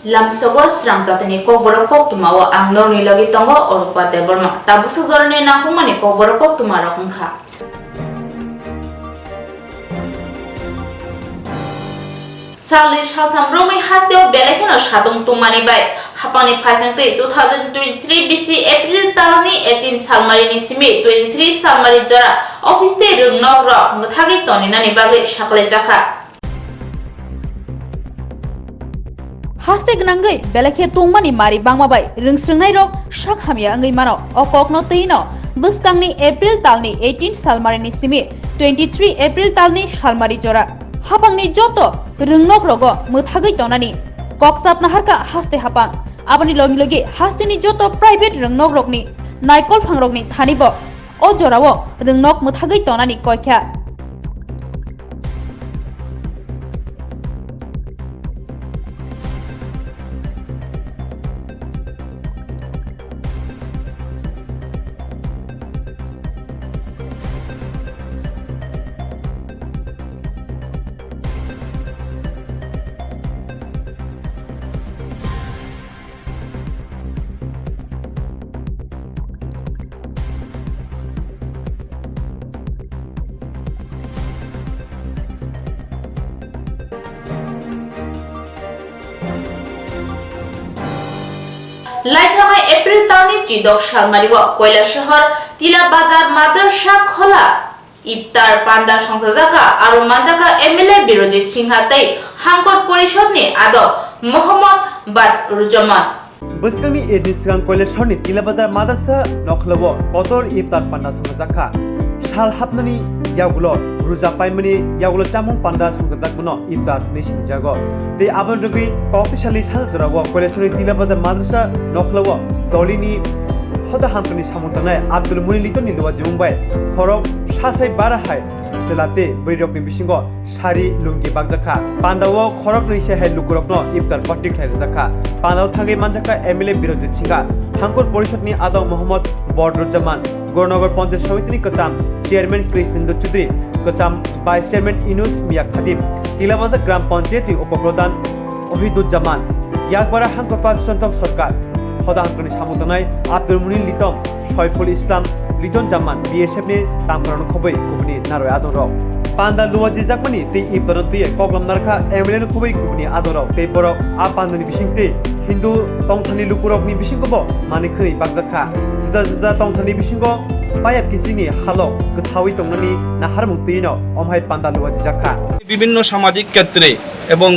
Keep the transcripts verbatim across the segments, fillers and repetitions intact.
Lamsogo srang jatini kokborok koktwmao ang norni logi tongo Orupa Debbarma. Tabuk swk jorani nangkukmani kokborok koktwmarok wngkha. Salni saltham romwi hasteo belai kheno satung tungmani bai hapangni phaisingtwi two thousand twenty-three bisi April talni eighteen salmarini simi twenty-three salmari jora office tei rwngnok rok mwthagwi toninani bagwi saklaijakha. Haste gwnangwi belai khe tongmani mari bangma bai rwngsrwngnairok sak hamya wngwi mano. O kokno twi no bwskangni April talni eighteen salmarini simi twenty-three April talni salmari jora hapangni joto rwngnokrogo mwthagwi tonani kok chap naharkha haste hapang. Aboni logi logi hasteni joto private rwngnokrokni naikolphangrokni thani bo o jorao rwngnok mwthagwi tonani koikha. Laithangnai April talni chidok salmario Koilasahar Tila Bazar Madrasa Khola Iftar panda songchajakha aro manjakha M L A Birojit Singha tei Hangkor Porishodni adok Mohammad Badruzzaman. Bwswkangni edin swkang Koilasahorni Tilabazar Madrasa nokhlao kotor iftar panda songchajakha. Sal hapnani yagulo ruja paimani yagulo chamung panda songchajakmano iftar hinwi sinijago. Tei aboni rwgwi koktisalni sal jorao Koilasahorni Tilabazar Madrasa nokhlao dolini hoda hamkani samung tangnai Abdul Muin Litonni luwa jimung bai khorok sasai bara hai chwla tei bwrwirokni bisingo sari lungi bakjakha. Pandao khoroknwi se hai lukurokno iftar party khlai rwjakha. Pandao thangwi manjakha M L A Birojit Singha, Hangkor Porishodni adong Mohammad Bodruzzaman, Gornogar Panchayat Samitini kwcham Chairman Krishnendra Chudri, kwcham Vice Chairman Inus Mia Khadim, Tilabazar Gram Panchayatni Upopradhan Ohiduzzaman, Yakbara Hangkor Pal Susanto Sarkar, hoda hangkorni samung tangnai Abdul Munin Litom, Soiful Islam, Lidon Jaman, B S F ni tamkorokno khobwi kubuni narwi adongrok. Panda luwa jijakmani tei iftarno twiwi koklam narkha M L A ni khobwi kubuni adongrok tei borok a pandani bisingtwi Hindu tongthani lukurokni bisingkobo manwi khwnwi bakjakha. Juda juda tongthani bisingo payap kichingni halok kwthawi tongnani naharmung twino omhai panda luwa jijakha. বিভিন্ন সামাজিক ক্ষেত্রে এবং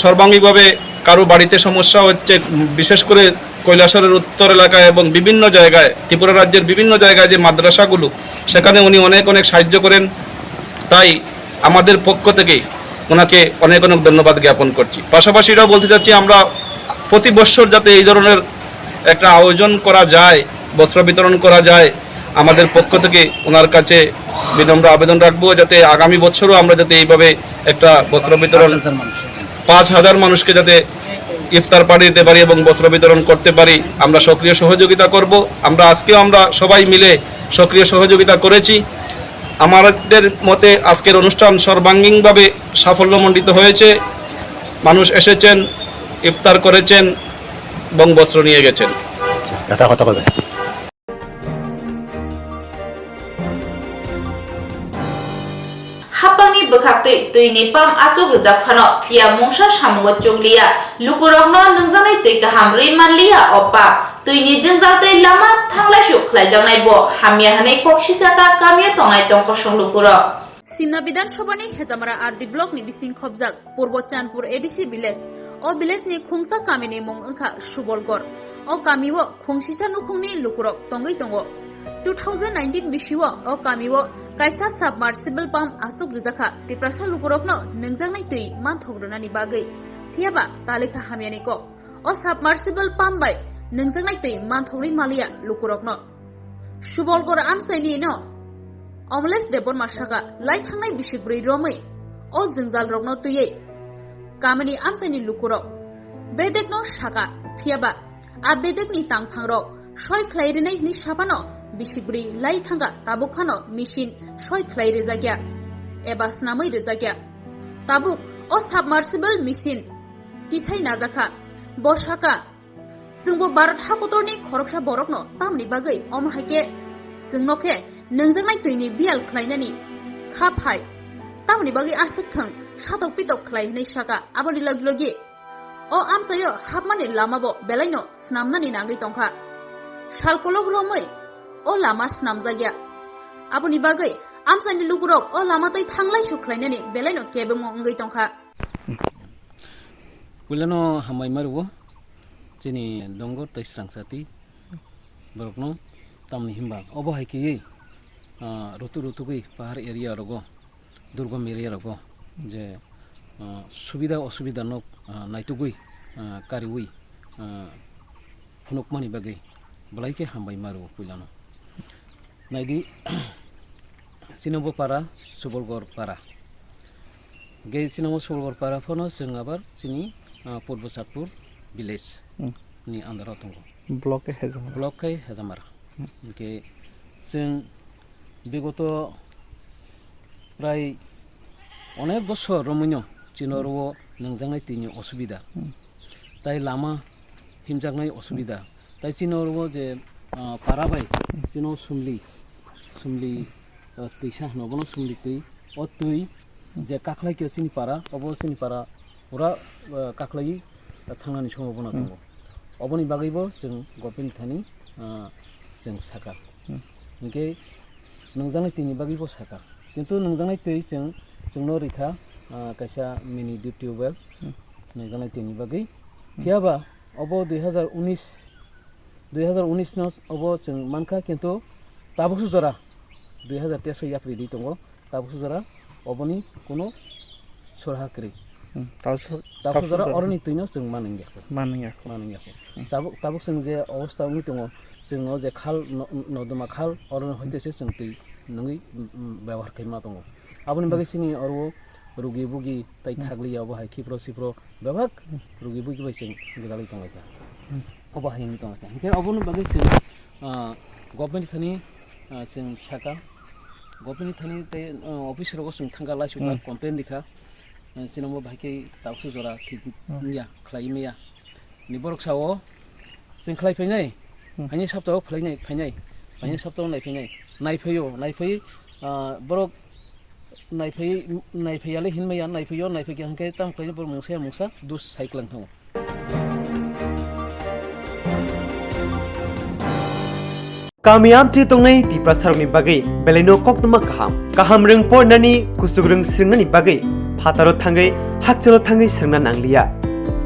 সর্বাঙ্গীনভাবে কারো বাড়িতে সমস্যা হচ্ছে, বিশেষ করে কৈলাসহরের উত্তর এলাকায় এবং বিভিন্ন জায়গায়, ত্রিপুরা রাজ্যের বিভিন্ন জায়গায় যে মাদ্রাসাগুলো, সেখানে উনি অনেক অনেক সাহায্য করেন। তাই আমাদের পক্ষ থেকে ওনাকে অনেক অনেক ধন্যবাদ জ্ঞাপন করছি। পাশাপাশি এটাও বলতে চাচ্ছি, আমরা প্রতি বছর যাতে এই ধরনের একটা আয়োজন করা যায়, বস্ত্র বিতরণ করা যায়, আমাদের পক্ষ থেকে ওনার কাছে বিনম্র আবেদন রাখবো, যাতে আগামী বছরও আমরা যাতে এইভাবে একটা বস্ত্র বিতরণ পাঁচ হাজার মানুষকে যাতে ইফতার পার্টি দিতে পারি এবং বস্ত্র বিতরণ করতে পারি। আমরা সক্রিয় সহযোগিতা করব। আমরা আজকেও আমরা সবাই মিলে সক্রিয় সহযোগিতা করেছি। আমাদের মতে আজকের অনুষ্ঠান সর্বাঙ্গীনভাবে সাফল্যমণ্ডিত হয়েছে। মানুষ এসেছেন, ইফতার করেছেন এবং বস্ত্র নিয়ে গেছেন। আচ্ছা, এটা কথা কবে? Hapangni bwkhaktwi twini pump achuk rwjak phano, phiya mungsa samungo chukliya. Lukurokno nwngjaknai twi kaham rwi manliya o pump. Twini jwngjal tei lama thanglaisu khlaijaknai bo hamya hwnwi kok sijak kamio tongnai tongkosong lukurok. Simna Bidhan Sabhani Hejamara R D block ni bising khobjak Purbo Chandpur A D C village. O village ni khungsa kami ni mung wngkha Subolgor. O kami o khungsisa nukhung ni lukurok tongwi tongo. Two thousand nineteen bisi o o kami o kaisa submersible pump aswk rwjakha Tiprasa lukurok no nwngjaknai twi manthok rwnani bagwi. Phiyaba talikha hamyani kok. O submersible pump bai nwngjaknai twi manthokwi maliya lukurokno. Subolgor amchaini no Omlesh Debbarma saka lai thangnai bisikbrwi romwi o jwngjal rokno twiwi kamini amchaini lukurok bedekno saka, phiyaba a bedekni tangphangrok soi khlai rinai hwnwi saphano bisikbrwi lai thangkha, tabuk phano machine soi khlai rijakya eba snamwi rijakya. Tabuk o submersible machine tisai najakha. Bo sakha, chwngbo Bharat hakotorni khoroksa borokno tamni bagwi omo hai khe chwngno khe nungjaknai twini biyal khlainani kha phai, tamni bagwi aswk thwng satok pitok khlai hwnwi sakha. Aboni logi logi o amchaio hapmani lamabo belaino snamnani nangwi tongkha. Sal kolok romwi o lama snamjakya. Aboni bagwi amchaini lukurok o lama twi thanglai suk khlainani belaino kebengma wngwi tongkha. Puilano hambai ma rwo chini dongor tei srangchati borokno, tamni himba obo hai khe, ah, rutuk rutugwi pahar area rogo, durgom area rogo je, ah, subida osubida no, ah, naitugwi, ah, kariwi, ah, phunukmani bagwi belai khe hambai ma rwo puilano. Naidi, chini bo para, Subolgor para. Ge chini bo Subolgor para phano chwng abar chini, ah, Purbo Satpur village Hmm. ni under o tongo. Block khe Hejamara. Block khe Hejamara. Hmm. Hingke chwng bigoto prai onek bosor romwino chini Hmm. oro o nungjaknai twi ni osubida. Hmm. Tai lama himjaknai osubida. Tai chini oro o je, ah, para bai chini o sumli, sumli, ah, twisa hino bono sumli twi. O twi je kakhlai khe chini para, obo chini para pura, ah, kakhlai, ah, thangnani somo bono Hmm. tongo. Oboni bagwi bo chwng government thani, ah, chwng sakha. Hmm. Hingke nungjaknai twi ni bagwi bo sakha. Kintu nungjaknai twi chwng, chwngno rikha, ah, kaisa mini deep tubewell Hmm. nungjaknai twi ni bagwi. Hmm. Phiya ba obo dui hazar unis, dui hazar unis no obo chwng mankha, kintu tabukso jora dui hazar teis o yapri di tongo, tabukso jora oboni kuno sorha kwrwi. Hmm, tabukso, tabukso tabukso jora jora. Oroni twi no chwng manwng yakho. Manwng yakho. Manwng yakho. Hmm. Tabuk, tabuk chwng je obostha wngwi tongo, chwng o je khal no-, nodoma khal, oro no hoite se chwng twi nungwi, mm, mm, byabohar khaima tongo. Aboni bagwi Hmm. chini oro rugi bugi tai Hmm. thagliya obo hai khipro sipro bebak rugi bugi bai chwng gwdalwi tonglaikha. Hmm. Obo hai wngwi tonglaikha. Hinkhe oboni bagwi chwng, ah, government thani, ah, chwng sakha. Government thani tei, ah, office rogo chwng thangkha laisukha Hmm. complain rikha. Ah, chini bo bahai khe tabukso jora thik Hmm. wngya, khlai maya. Ni borok sao chwng khlai phainai, Hmm. phainai saptao phlainai, phainai, phainai Hmm. saptao nai phainai, nai phaio, nai phai, ah, borok nai phai, nai phaiya le hinmaya, nai phaio, nai phaikhe hwnkhe tamo khlainai borok mungsa ya mungsa dus sai kwlang thango. Kami amchi tongnai Tiprasarokni bagwi belaino koktwma kaham. Kaham rwng porinani, kuchuk rwng swrwngnani bagwi phataro thangwi, hakchalo thangwi swrwngna nangliya.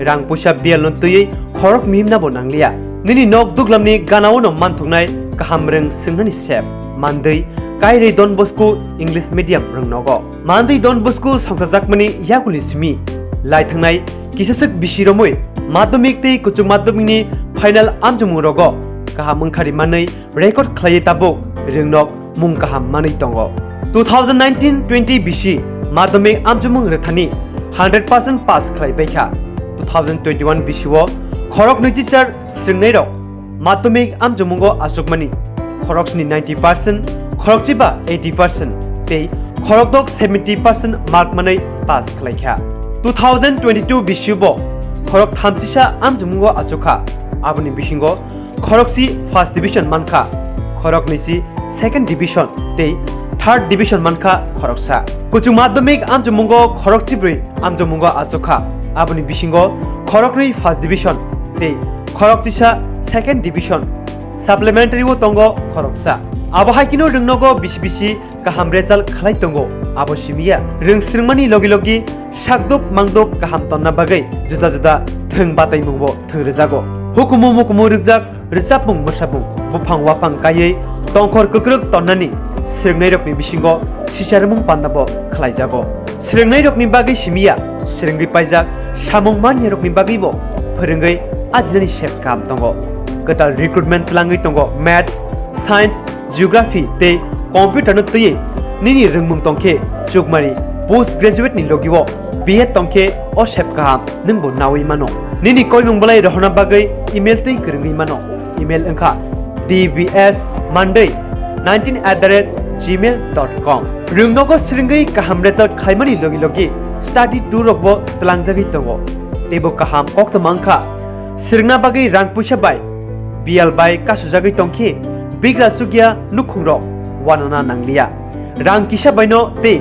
Rang puisa biyalno twiwi khorok mihimnabo nangliya. Nini nok duglamni ganao'-no manthoknai kaham rwng swrwngnani sep. Mandwi, Kairwi Don Bosco English Medium rwng nogo. Mandwi Don Bosco songchajakmani yakuni simi lai thangnai kisaswk bisi romwi madhyamik tei kuchuk madhyamikni final amchomung rogo kaham wngkha ri manwi record khlaiwi tabuk rwngnok mung kaham manwi tongo. Two thousand nineteen twenty bisi madhyamik amchomung rwthani hundred percent pass khlai paikha. Two thousand twenty-one bisi o khorok nwichi char swrwngnairok madhyamik amchomungo achukmani khoroksni ninety percent, khorokchiba eighty percent tei khorokdok seventy percent mark manwi pass khlaikha. Two thousand twenty-two bisi bo khorok thamchisa amchomungo achukha, aboni bisingo khorokchi first division mankha, khoroknwisi second division tei third division mankha khoroksa. Kuchuk madhyamik amchomungo khorokchibrwi amchomungo achukha, aboni bisingo khoroknwi first division tei khorokchisa second division. Supplementary o tongo khoroksa. Abo hai kheno rwngnogo bisi bisi kaham result khlai tongo, abo simiya rwng swrwngmani logi logi sakduk mangduk kaham tonna bagwi juda juda thwng bataimungbo thwng rwjago. Hukumu mukumu rwkjak rwchapmung mwsapmung, buphang waphang kaiwi tongkhor kwkrwk tonnani swrwngnairokni bisingo sicharmung pandabo khlaijago. Swrwngnairokni bagwi simiya swrwngwi paijak samung maniyarokni bagwibo phwrwngwi ajinani sep kaham tongo. Kwtal recruitment twlangwi tongo Maths, Science, Geography tei Computer no twiwi nini rwngmung tongkhe chukmari post graduate ni logi o B Ed tongkhe o sep kaham nwngbo nawi mano. Nini koimung belai rohorna bagwi email twi kwrwngwi mano. Email wngkha D B S Monday nineteen at the rate gmail dot com. Rwngnogo swrwngwi kaham result khlaimani logi logi study tour rokbo twlangjagwi tongo. Teibo kaham koktwma wngkha, swrwngna bagwi rang puisa bai biyal bai kasujagwi tongkhe bigra chukya nukhungrok wanana nangliya. Rang kisa baino tei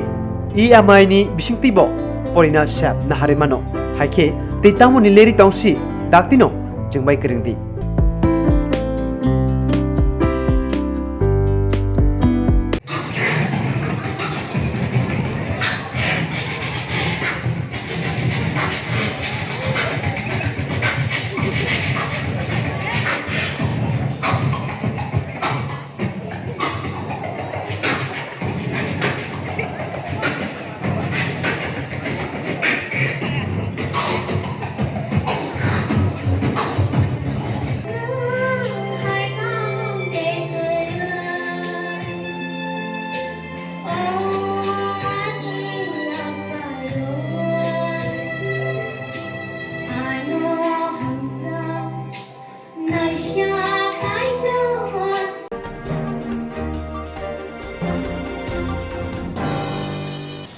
E M I ni bisingtwibo porina sep naharwi mano. Haikhe tei tamoni leri tongsi daktino chwngbai kwrwngdi.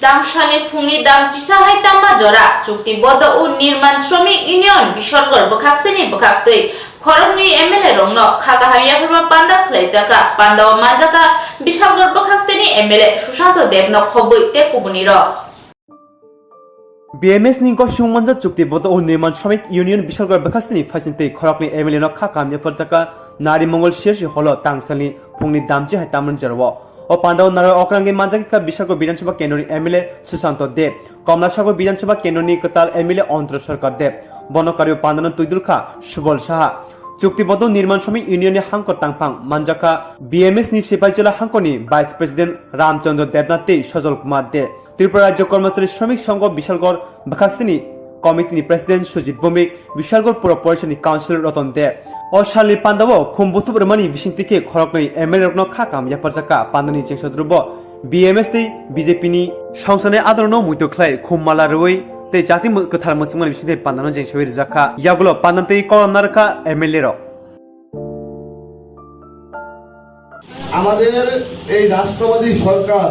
Tangsalni phungni dam chisa hai tamma jora chukti boddo o Nirman Shramik Union Bishalgarh bwkhakseni bwkhaktwi khoroknwi M L A rokno kha kaham yapharma panda khwlaijakha. Pandao manjakha Bishalgarh bwkhakseni M L A Sushanto Debno khobwi tei kubunirok. B M S ni gosiyung manjak chukti boddo o Nirman Shramik Union Bishalgarh bwkhakseni phaising tei khoroknwi M L A no kha kaham yapharjakha. Nari Mongol C S C holo tangsalni phungni damchi hai tamani jorao. O pandao narwk okrangwi manjakha Bishalgarh Bidhan Sabha Kendroni M L A Sushanto Deb, Komlashagar Bidhan Sabha Kendroni kwtal M L A Antara Sarkar Deb, bono karwi pandano twidulkha Subal Saha. Chukti boddo Nirman Shramik Union ni hangkor tangphang manjakha B M S ni Sepaijola hangkorni Vice President Ramchandra Debnath tei Sajal Kumar Deb. Tripura Rajya Karmachari Shramik Sangho Bishalgarh bwkhakseni committee ni president Sujit Bhowmik, Bishalgarh Pura Porishad ni councillor Ratan Deb. O salni pandao khum buthup rwmani bisingtwi khe khoroknwi M L A rokno kha kaham yapharjakha. Pandani chengsadrubo B M S tei B J P ni songsanai adorno muitu khlai khum mala rwui tei jati mu-, kwthar mwswkmani bisingtwi pandano chengsawi rwjakha. Yagulo pandantwi korom narwkha M L A rok. আমাদের এই রাষ্ট্রবাদী সরকার,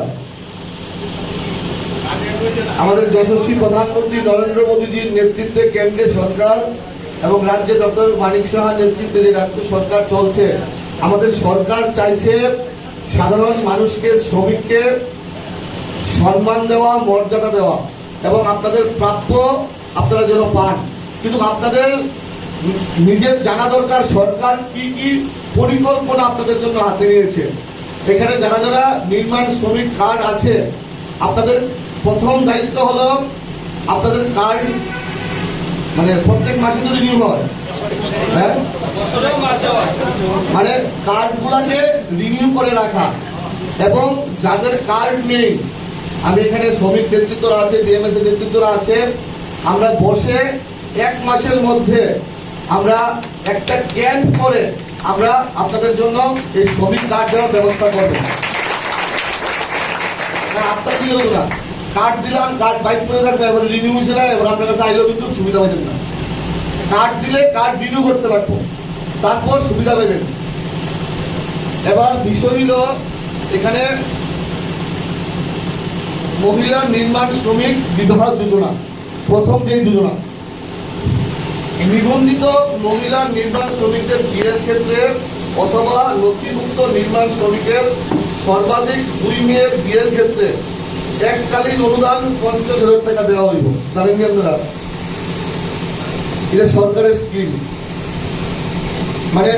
আমাদের যশস্বী প্রধানমন্ত্রী নরেন্দ্র মোদীজির নেতৃত্বে কেন্দ্রে সরকার এবং রাজ্যে ডক্টর মানিক সাহার নেতৃত্বে যে রাজ্য সরকার চলছে, আমাদের সরকার চাইছে সাধারণ মানুষকে, শ্রমিককে সম্মান দেওয়া, মর্যাদা দেওয়া এবং আপনাদের প্রাপ্য আপনারা যেন পান। কিন্তু আপনাদের নিজের জানা দরকার সরকার কি কি পরিকল্পনা আপনাদের জন্য হাতে নিয়েছে। এখানে যারা যারা নির্মাণ শ্রমিক কার্ড আছে, আপনাদের প্রথম দায়িত্ব হলো আপনাদের কার্ড, মানে, প্রত্যেক মাসে তো রিনিউ হয়, হ্যাঁ, মানে কার্ডগুলাকে রিনিউ করে রাখা। এবং যাদের কার্ড নেই, আমি এখানে শ্রমিক নেতৃত্বরা আছে, বিএমএস এর নেতৃত্বরা আছে, আমরা বসে এক মাসের মধ্যে আমরা একটা ক্যাম্প করে আমরা আপনাদের জন্য এই শ্রমিক কার্ড দেওয়ার ব্যবস্থা করব। না, আপনার কি হলো না? কার্ড দিলাম, কার্ড বাইক করে রাখবে, এবার রিনিউ হয়েছে না, এবার আপনার কাছে আইলেও কিন্তু সুবিধা হইতেন না। কার্ড দিলে কার্ড রিনিউ করতে লাগবো, তারপর সুবিধা পাবেন। এবার বিষয় হলো এখানে মহিলা নির্মাণ শ্রমিক বিবাহ যোজনা, প্রথম যে যোজনা, নিবন্ধিত মহিলা নির্মাণ শ্রমিকদের বিয়ের ক্ষেত্রে অথবা নথিভুক্ত নির্মাণ শ্রমিকের সর্বাধিক দুই মেয়ের বিয়ের ক্ষেত্রে এককালীন অনুদান পঞ্চাশ হাজার টাকা দেওয়া হইব। জানেননি আপনারা? এটা সরকারের স্কিম। মানে,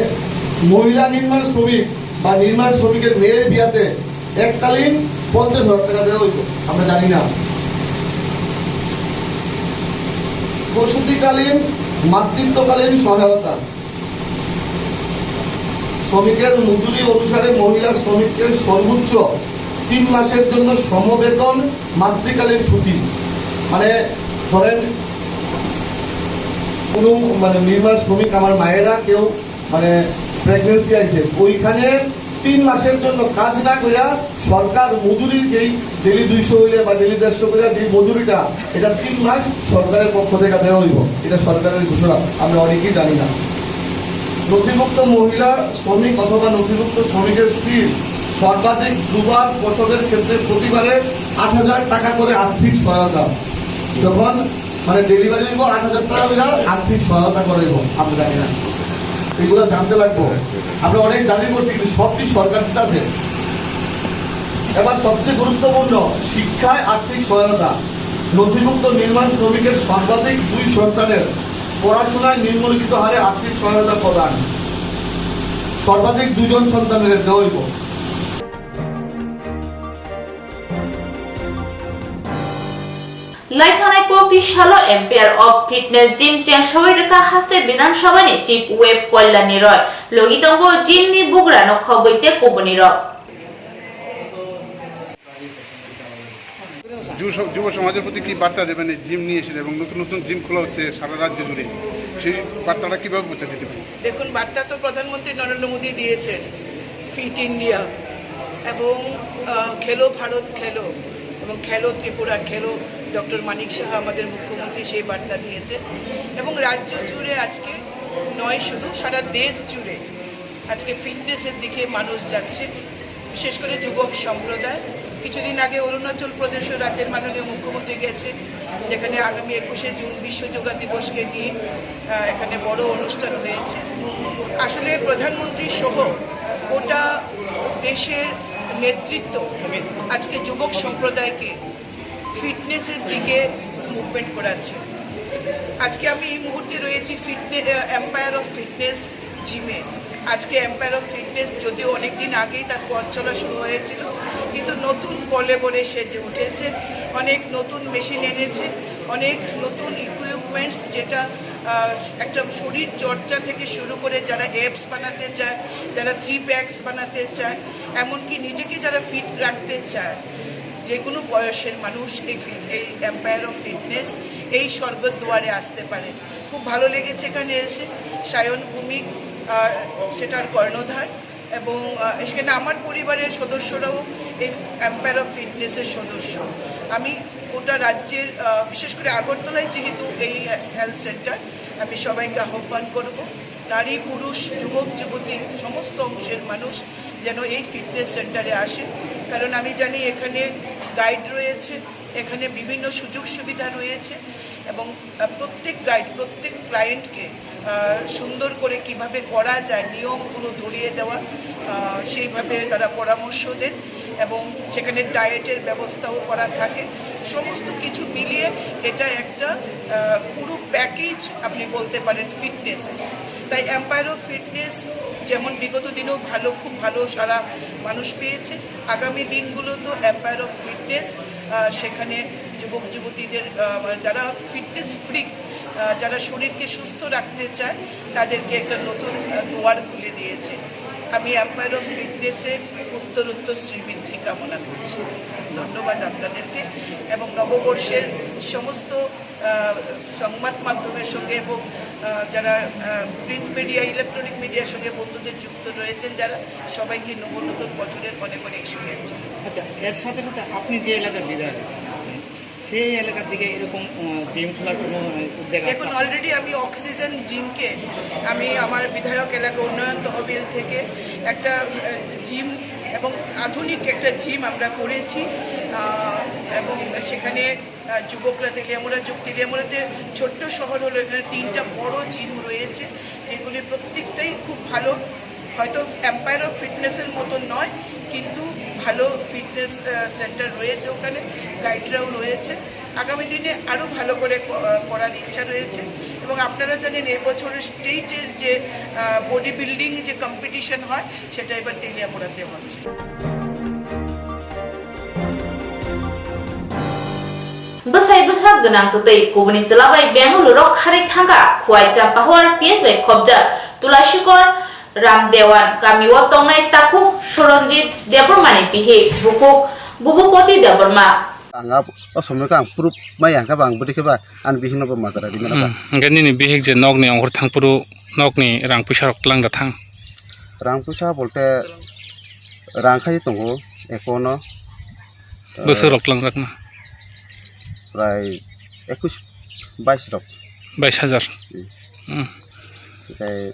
মহিলা নির্মাণ শ্রমিক বা নির্মাণ শ্রমিকের মেয়ের বিয়াতে এককালীন পঞ্চাশ হাজার টাকা দেওয়া হইব, আমরা জানি না। প্রসূতিকালীন, মাতৃত্বকালীন সহায়তা, শ্রমিকের মজুরি অনুসারে মহিলা শ্রমিককে সর্বোচ্চ তিন মাসের জন্য সমবেতন মাতৃকালীন ছুটি। মানে, ধরেন, কোনো, মানে, নির্মাণ শ্রমিক, আমার মায়েরা কেউ, মানে, প্রেগন্যান্সি আছে, ওইখানে তিন মাসের জন্য কাজ না করিয়া সরকার মজুরি, যেই ডেলি দুইশো হইলে বা ডেলি দেড়শো করে যে মজুরিটা, এটা তিন মাস সরকারের পক্ষ থেকে দেওয়া হইব। এটা সরকারের ঘোষণা, আমরা অনেকেই জানি না। নথিভুক্ত মহিলা শ্রমিক অথবা নথিভুক্ত শ্রমিকের স্ত্রীর সর্বাধিক দুবার প্রসবের ক্ষেত্রে প্রতিবারে আট হাজার টাকা করে আর্থিক সহায়তা। যখন মানে ডেলিভারি দিব, আট হাজার টাকা বিনা আর্থিক সহায়তা করা দিব, আমরা জানি না, এগুলো জানতে লাগবো। আমরা অনেক দাবি করছি, কিন্তু সবটি সরকার দিতেছে। এবার সবচেয়ে গুরুত্বপূর্ণ, শিক্ষায় আর্থিক সহায়তা। নথিভুক্ত নির্মাণ শ্রমিকের সর্বাধিক দুই সন্তানের পড়াশোনায় নিম্নলিখিত হারে আর্থিক সহায়তা প্রদান। সর্বাধিক দুজন সন্তানের দেওয়া হইব। Laithanai kokti salo Empire of Fitness Gym chengsawi rwkha haste Bidhan Sabha ni Chief Whip Kalyani Roy. Logi tongo gym ni bugra no khobwi tei kubuni rok. যুব স-, যুব সমাজের প্রতি কি বার্তা দেবেন এই জিম নিয়ে এসে এবং নতুন নতুন জিম খোলা হচ্ছে সারা রাজ্য জুড়ে, সেই বার্তাটা কিভাবে পৌঁছে দিতে পারেন? দেখুন, বার্তা তো প্রধানমন্ত্রী নরেন্দ্র মোদী দিয়েছেন, ফিট ইন্ডিয়া এবং, আহ, খেলো ভারত খেলো এবং খেলো ত্রিপুরা খেলো, ডক্টর মানিক সাহা আমাদের মুখ্যমন্ত্রী সেই বার্তা দিয়েছেন। এবং রাজ্য জুড়ে আজকে নয়, শুধু সারা দেশ জুড়ে আজকে ফিটনেসের দিকে মানুষ যাচ্ছে, বিশেষ করে যুবক সম্প্রদায়। কিছুদিন আগে অরুণাচল প্রদেশও রাজ্যের মাননীয় মুখ্যমন্ত্রী গেছে, যেখানে আগামী একুশে জুন বিশ্ব যোগা দিবসকে নিয়ে, আহ, এখানে বড় অনুষ্ঠান হয়েছে। আসলে প্রধানমন্ত্রী সহ গোটা দেশের নেতৃত্ব আজকে যুবক সম্প্রদায়কে ফিটনেসের দিকে মুভমেন্ট করাচ্ছে। আজকে আমি এই মুহূর্তে রয়েছি ফিটনে-, আহ, এম্পায়ার অফ ফিটনেস জিমে। আজকে এম্পায়ার অফ ফিটনেস যদিও অনেক দিন আগেই তার পথ চলা শুরু হয়েছিল, কিন্তু নতুন কলেবরে সেজে উঠেছে, অনেক নতুন মেশিন এনেছে, অনেক নতুন ইকুইপমেন্টস, যেটা, আহ, একটা শরীর চর্চা থেকে শুরু করে যারা অ্যাপস বানাতে চায়, যারা থ্রি প্যাকস বানাতে চায়, এমনকি নিজেকে যারা ফিট রাখতে চায়, যে কোনো বয়সের মানুষ এই ফিট, এই এম্পায়ার অফ ফিটনেস এই স্বর্গের দুয়ারে আসতে পারে। খুব ভালো লেগেছে এখানে এসে। সায়ন ভৌমিক, আহ, সেটার কর্ণধার এবং, আহ, সেখানে আমার পরিবারের সদস্যরাও এই এম্পায়ার অফ ফিটনেসের সদস্য। আমি গোটা রাজ্যের, আহ, বিশেষ করে আগরতলায় যেহেতু এই হে-, হেলথ সেন্টার, আমি সবাইকে আহ্বান করব, নারী, পুরুষ, যুবক, যুবতী, সমস্ত অংশের মানুষ যেন এই ফিটনেস সেন্টারে আসে, কারণ আমি জানি এখানে গাইড রয়েছে, এখানে বিভিন্ন সুযোগ সুবিধা রয়েছে এবং, আহ, প্রত্যেক গাইড, প্রত্যেক ক্লায়েন্টকে, আহ, সুন্দর করে কিভাবে করা যায়, নিয়মগুলো ধরিয়ে দেওয়া, আহ, সেইভাবে তারা পরামর্শ দেন এবং সেখানে ডায়েটের ব্যবস্থাও করা থাকে। সমস্ত কিছু মিলিয়ে এটা একটা, আহ, পুরো প্যাকেজ আপনি বলতে পারেন ফিটনেস। তাই এম্পায়ার অফ ফিটনেস যেমন বিগত দিনেও ভালো, খুব ভালো সাড়া মানুষ পেয়েছে, আগামী দিনগুলো তো এম্পায়ার অফ ফিটনেস, আহ, সেখানে যুবক যুবতীদের, আহ, মানে যারা ফিটনেস ফ্রিক, আহ, যারা শরীরকে সুস্থ রাখতে চায়, তাদেরকে একটা নতুন, আহ, দুয়ার খুলে দিয়েছে। আমি এম্পায়ার অফ ফিটনেসে উত্তরোত্তর শ্রীবৃদ্ধি কামনা করছি। ধন্যবাদ আপনাদেরকে এবং নববর্ষের সমস্ত, আহ, সংবাদ মাধ্যমের সঙ্গে এবং, আহ, যারা, আহ, প্রিন্ট মিডিয়া, ইলেকট্রনিক মিডিয়ার সঙ্গে বন্ধুদের যুক্ত রয়েছেন যারা, সবাইকে নব নতুন বছরের অনেক অনেক শুভেচ্ছা। আচ্ছা, এর সাথে সাথে আপনি যে এলাকার বিধায়ক আছেন, সেই এলাকার দিকে এরকম, আহ, জিম খোলার কোনো, আহ, উদ্যোগ আছে দেখুন, আপনার? অলরেডি আমি অক্সিজেন জিমকে আমি আমার বিধায়ক এলাকা উন্নয়ন তহবিল থেকে একটা, আহ, জিম এবং আধুনিক একটা জিম আমরা করেছি, আহ, এবং সেখানে, আহ, যুবকরা, তেলিয়ামুড়া যুব-, তেলিয়ামুড়াতে ছোট্ট শহর হলো, এখানে তিনটা বড় জিম রয়েছে, যেগুলি প্রত্যেকটাই খুব ভালো। হয়তো এম্পায়ার অফ ফিটনেসের মতো নয়, কিন্তু ভালো ফিটনেস, আহ, সেন্টার রয়েছে ওখানে, গাইডরাও রয়েছে। আগামী দিনে আরও ভালো করে ক-, আহ, করার ইচ্ছা রয়েছে। এবং আপনারা জানেন, এবছরের স্টেটের যে, আহ, বডি বিল্ডিং যে কম্পিটিশন হয়, সেটা এবার তেলিয়ামুড়াতে হচ্ছে। Bwsai bwsa gwnang twtwi kubuni chwla bai Bengaluru o kharwi thangkha Khwai Champahor P S bai khopjak Tulashikor Ramdewan kami o tongnai takhuk Soronjit Debbarma ni bihik bukhuk Bhubupati Debbarma. Ang abo, o somoi khe ang proof mai yang khe ba ang bwdwi khe ba ani bihikno bo majra rimano ba. Hmm, hwnkhe nini bihik je nokni ongkhor thangphuru nokni rang puisa rok twlang da thang? Rang puisa bolte rang khai tongo account o. Bwswk rok twlangjak na? Prai ekush, bais rok. Bais hajar. Hmm. Hmm. Tei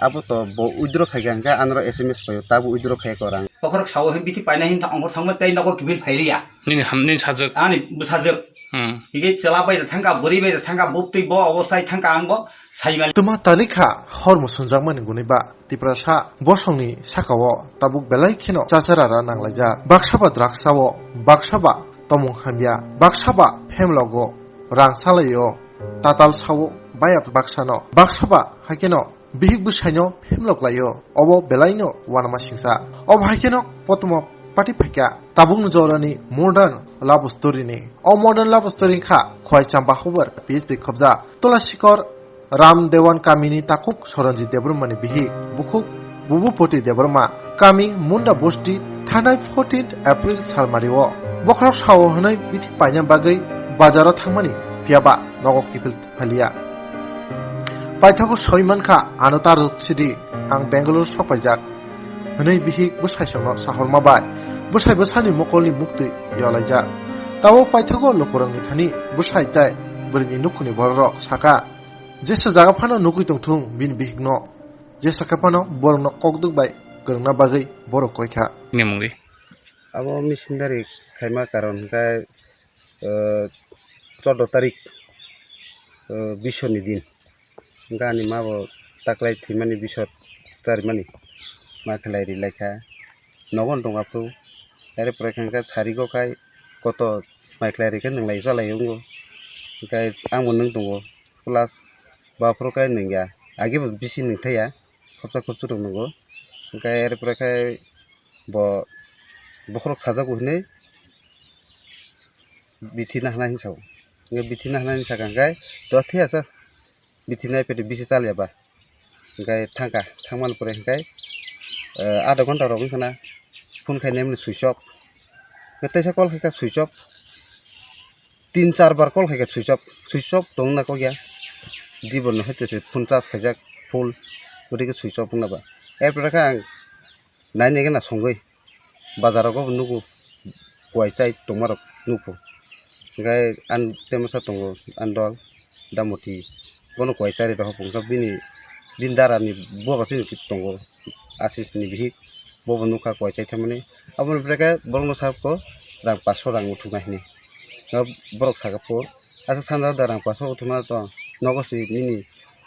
abo to bo withdraw khai kha hwnkhe anoro S M S phaio, tabo withdraw khai kha rang. Bokhorok sao hwn bithi paina hwn ongkhor thangma tei nogo kiphil phailiya. Nini ham, nini sajwk? Ani bwsajwk. Hmm. Hige chwla bai thangka, bwrwi bai thangka, buktwi bo obostai thangka ang bo saimali. Tuma tanikha hor musunjakmani gwnwi ba Tiprasa bosongni sakao tabuk belai kheno chacharara nanglaijak. Baksa ba drugs sao, baksa ba tomung hamya, baksa ba phemlogo, rang salaio, tatal sao, baya baksano, baksa ba haikeno bihik bwsaino phemlok laio, obo belaino uanama singsa. Obo hai kheno kotorma party phaikha tabukni jorani modern love story ni. O modern love story wngkha Khwai Chamba Hubar P S B khobja Tula Sikor Ram Dewan kamini takhuk Soronjit Debbarmani bihik bukhuk Bubupoti Debbarma kami Munda Bosti thanai fourteenth April salmario bokhorok sao hwnwi bithi paina bagwi bazaro thangmani phiyaba nogo kiphil phailiya. Paithago sawi mankha, ano ta rwk sidi, ang Bangalore sok paijak, hwnwi bihik bwsai songno sahorma bai bwsai bwsani mokolni muktwi yolaijak. Tabuk paithago lukurokni thani bwsai tei bwrwini nukhungni bororok sakha, jesa jaga phano nugwi tongthung bini bihikno, jesa khe phano borokno kokdwk bai kwrwngna bagwi borok koikha. Ni mungwi? Abo missionary khaima karon hwnkhe, eh, chordo tarik, eh, biswani din. Hwnkhe ani ma bo taklai thwimani biswar charimani ma khlai ri laikha. Nogo tong aphuru. Are pore khe hwnkhe sarigo khai koto mai khlai ri khe nwnglai chalai wngo. Hwnkhe ang bo nwng tongo. Plus bo aphuru khai nwngya. Age bo bisi nwngthaya. Khopsa khopsa rok nwngo. Hwnkhe are pore khai bo bokhorok sajago hinwi bithi nahna hinwi sao. Hwnkhe bithi nahna hinwi sakha hwnkhe to thwi asa bithi nai pete bisi chaliya ba. Hwnkhe thangkha, thangmani pore hwnkhe, eh, adha ghonta rok wngkha na phone khainai mani switch off. Hwnkhe teisa call khaikha switch off. Tin char bar call khaikha switch off, switch off tongna kokya. Diborno hai tese phone charge khaijak full, gotike switch off wngna ba. Erpore khe ang nai nai gana songwi bazar rogo bo nugo, kuai chai tongma rok nukho. Hwnkhe ani temasa tongo ani dol Damoti, bono kuai chari rohor wngkha bini, bini dara ni boba chini tongo. Ashish ni bihik, bobo nukha kuai chai thangmani. Aboni pore khe borokno sakha rang paso rang uthukna hinwi. Borok sakha pho, asa sanja da rang paso uthukna to nogo se nini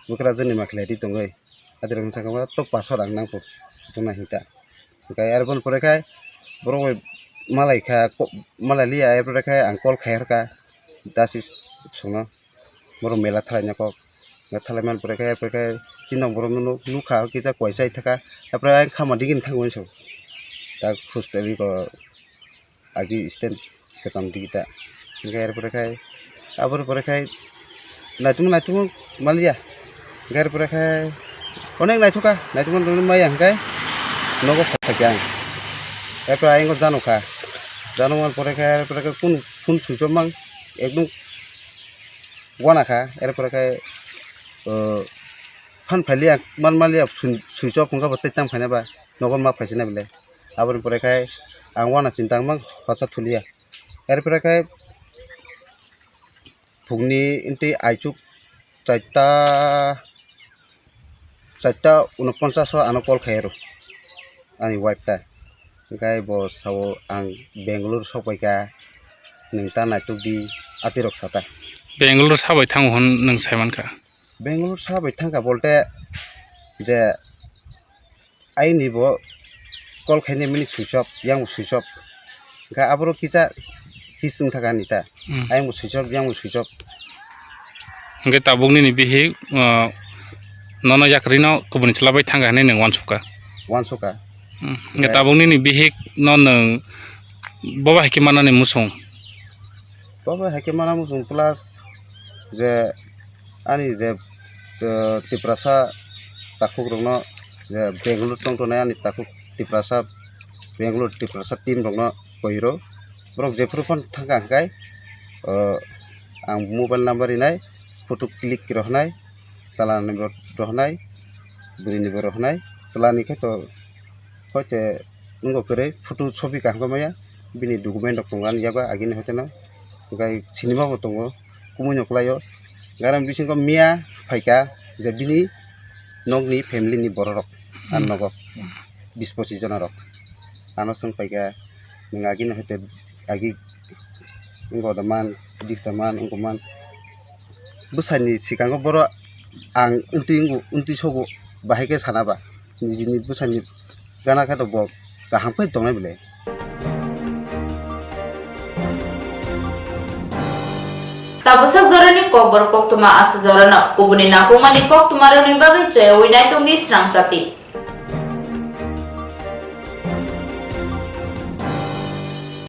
bwkrajwk ni ma khlai ri tongwi. Adirok sakha to paso rang nangkho uthukna hinwi ta. Hwnkhe aroni pore khe borok bai malai kha, malai liya, arpore khe ang call khai rwkha Ashish songno. Borok mela thalaina kok. Thalai man pore khe, pore khe chini borok no nuk, nukha kisa kuai chai thaka. Arpore ayang khama digi thang bai song. Ta khus twi ko agi stand kwcham digi ta. Hwnkhe arpore khe, aboni pore khe naitugma naitugma maliya. Hwnkhe arpore khe onek naithuka, naitugma naitugma maya hwnkhe nogo phai kha ang. Arpore ayang jano kha. Jano man pore khe arpore khe kunu phone switch off mang ekdum wana kha, erpore khe, o, phan phailiya, man maliya, swi-, switch off wngkha bo tei tang phaina ba, nogo ma phaisina bele. Aboni pore khe ang wana chinta wngmang hosa thuliya. Erpore khe phungni inti aichuk chaita, chaita unoponchas o ano call khai rw ani wife ta. Hwnkhe bo sao ang Bangalore sok pai kha, nwng ta naituk di, atirok sa ta. Bangalore sa bai thango hwn nwng sai man kha? Bangalore sa bai thang kha bolte je aini bo call khainai mani switch off, yang bo switch off. Hwnkhe aborok kisa his wng thaka ani ta. Hmm. Ayang bo switch off, yang bo switch off. Hwnkhe tabuk nini bihik, uh, nono yakarino kubuni chwla bai thang kha hinwi nwng uansuk kha? Uansuk kha. Hmm. Hwnkhe tabuk nini bihik no nwng bobo hai khe manani muchung? Bobo hai khe mana muchung plus je ani je, uh, Tiprasa takhuk rokno je Bangalore tong tongnai ani takhuk Tiprasa, Bangalore Tiprasa team rokno koi rw. Borok jephuru phano thang kha hwnkhe, o, ang mobile number rinai, photo click rohornai, chalani bo rohornai, bwrwini bo rohornai, chalani khe to hoite nwngo kwrwi photo sobi kaham khe maya, bini document rok tongo ani yago agini hoiteno, hwnkhe sinima bo tongo, kumui no kwlaio, garam bisingo miya phaikha je bini nokni family ni borok rok, ang nogo bis pochis jona rok. Ano chwng paikha, nwng agini hoite agi wngkha da man, dista man, wngkha man. Bwsani sikango borok ang wngtwi wngo, wngtwi sogo, bahai khe sana ba nijini bwsani gana khe to bo kaham khe tongnai belai. Tabwsak jorani kokborok koktwma aswk jorano kubuni nangkukmani koktwmarokni bagwi choyaui naitok di srang chati.